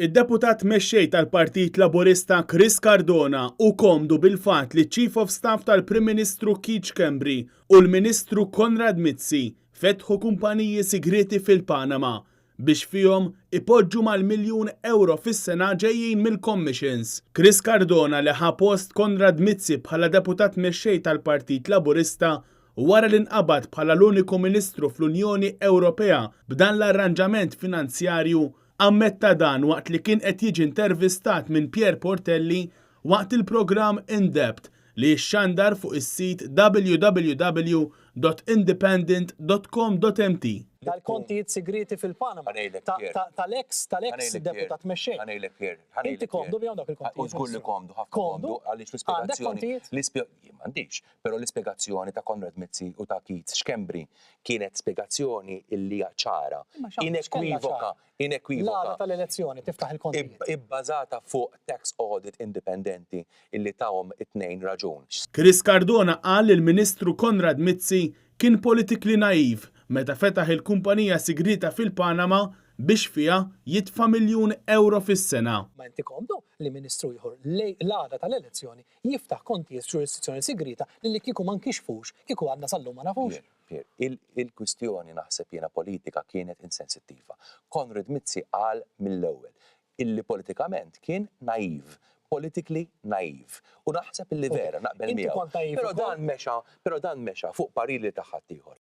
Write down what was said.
Id-Deputat Mexxej tal-Partit Laburista Chris Cardona hu komdu bil-fatt li ċ-Chief of Staff tal-Prim Ministru Keith Schembri u l-Ministru Konrad Mizzi fetħu kumpaniji sigrieti fil-Panama biex fihom ipoġġu mal-miljun ewro fis-sena ġejjin mill-commissions. Chris Cardona li ħa post Konrad Mizzi bħala Deputat Mexxej tal-Partit Laburista wara li nqabad bħala l-uniku Ministru fl-Unjoni Ewropea b'dan l-arranġament finanzjarju Ammetta dan waqt li kien qed jiġi intervistat minn Pierre Portelli waqt il-programm In Depth li jixxandar fuq is-sit www.independent.com.mt. Tal-kontijiet sigrieti fil-Panama. Tal-ex, tal-ex deputat mexxej. Inti komdu bihom dawk il-kontijiet? U żgur li komdu, ħafna komdu, għaliex l-ispjegazzjoni. Jien m'għandix, però l-ispjegazzjoni ta' Konrad Mizzi u ta' Keith Schembri kienet spjegazzjoni illi hija ċara, inekwivoka, inekwivoka. L-għada tal-elezzjoni tiftaħ il-kontijiet. Ibbażata fuq tax audit indipendenti illi tahom it-tnejn raġun. Chris Cardona qal li l-Ministru Konrad Mizzi kien politically naive meta fetaħ il-kumpanija sigrieta fil-Panama biex fiha jitfa' miljun ewro fis-sena. Ma inti komdu li Ministru ieħor l-għada tal-elezzjoni jiftaħ kontijiet f'ġurisdizzjoni sigrieta li li kieku ma nkixfux, kieku għadna sal-lum ma nafux? Pier, Pier, il-kwistjoni naħseb jiena politika kienet insensittiva. Konrad Mizzi qal mill-ewwel illi politikament kien naive, politically naive. U naħseb illi vera, naqbel miegħu. Però dan mexa, però dan mexa fuq pariri ta' ħaddieħor.